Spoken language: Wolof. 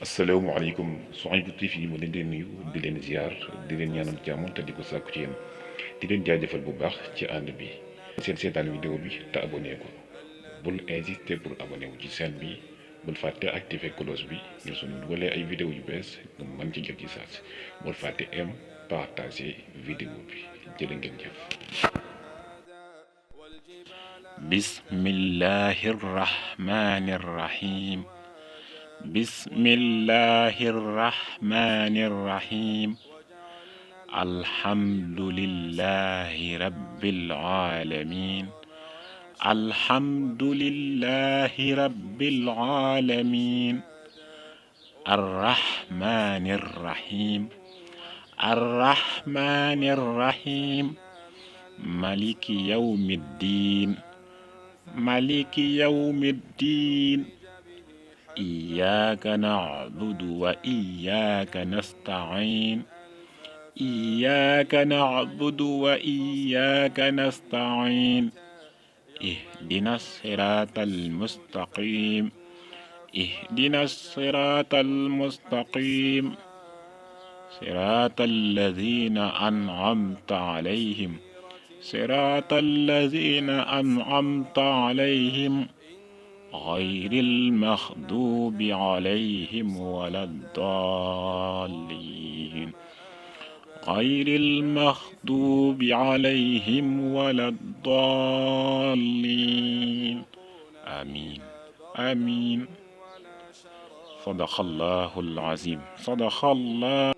asalaamaaleykum Souhaïbou TV mu leen di nuyu di leen ziar di leen ñaanal jàmm te di ko sàkku ci yéen di leen jaajëfal bu baax ci ànd bi seen seetaan vidéo bi te abonné ko bul insister pour abonné wu ci chaîne bi bul fàtte activer cloche bi ngir suñu dugalee ay vidéo yu bees nga mën ci jot ci saa si bul fàtte aim partager vidéo bi jërë ngeen jëf. bismillahi rahmani rahim. بسم الله الرحمن الرحيم الحمد لله رب العالمين الحمد لله رب العالمين الرحمن الرحيم الرحمن الرحيم مالك يوم الدين مالك يوم الدين إياك نعبد وإياك نستعين إياك نعبد وإياك نستعين اهدنا الصراط المستقيم اهدنا الصراط المستقيم صراط الذين أنعمت عليهم صراط الذين أنعمت عليهم غير المغضوب عليهم ولا الضالين غير المغضوب عليهم ولا الضالين آمين آمين صدق الله العظيم صدق الله